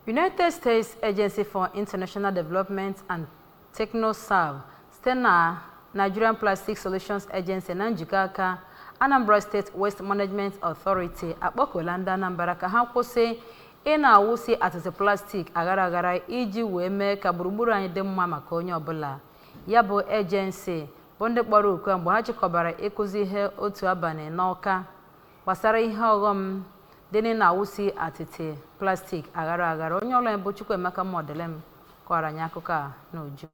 United States Agency for International Development and TechnoServe site na Nigerian Plastic Solutions Agency na njikọ aka Anambra State Waste Management Authority akpọkuola ndị Anambra ka ha kwụsị ị na-awụsi atịtị plastik aghara aghara iji wee mee ka gburugburu anyị dị mma maka onye ọbụla. Ya bụ agency bụ ndị kpọrọ oku a mgbe ha chịkọbara ịkụzi ihe otu abalị n'Awka gbasara ihe ọghọm dị n'ị na-awụsi atịtị plastik aghara aghara. Onye ọrụ anyị bụ Chukwuemeka Mọdụlem kọrọ anyị akụkọ a n'uju.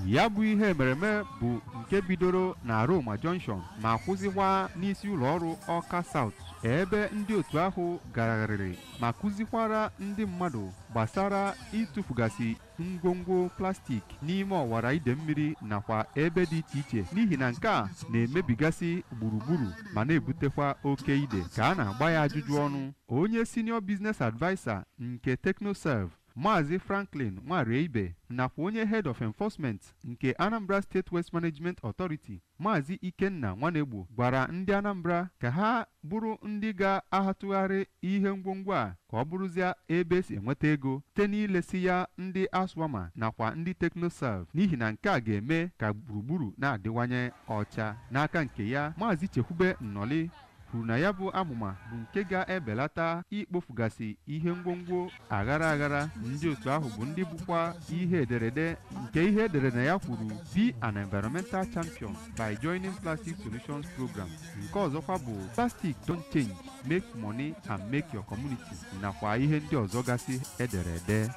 Ya bụ ihe emereme bụ nke bidoro na Aroma Junction ma kwụsịkwa n'isi ụlọ ọrụ Awka South, ebe ndị otu ahụ gagharịrị ma kụzikwara ndị mmadụ gbasara ịtụfugasị ngwongwo plastik n'ime ọwara ide mmiri nakwa ebe dị iche iche, n'ihi na nke a na-emebigasị gburugburu ma na-ebutekwa oke ide. Ka a na-agba ya ajụjụ ọnụ, onye senior business adviser nke TechnoServe, Maazị Franklin Nwareibe, nakwa onye head of enforcement nke Anambra State Waste Management Authority, Maazị Ikenna Nwanegbo, gwara ndị Anambra ka ha bụrụ ndị ga-ahatụgharị ihe ngwongwo a ka ọ bụrụzie ebe esi enweta ego site n'ilesi ya ndị ASWAMA nakwa ndị TechnoServe, n'ihi na nke a ga-eme ka gburugburu na-adịwanye ọcha. N'aka nke ya, Maazị Chekwube Nnọli kwuru na ya bụ amụma bụ nke ga-ebelata ikpofugasị ihe ngwongwo aghara aghara. Ndị otu ahụ bụ ndị bụkwa ihe ederede nke ihe edere na ya kwuru "Be an environmental champion by joining Plastic Solutions Program", nke ọzọkwa bụ "Plastic don't change, make money and make your community", nakwa ihe ndị ọzọ gasị ederede.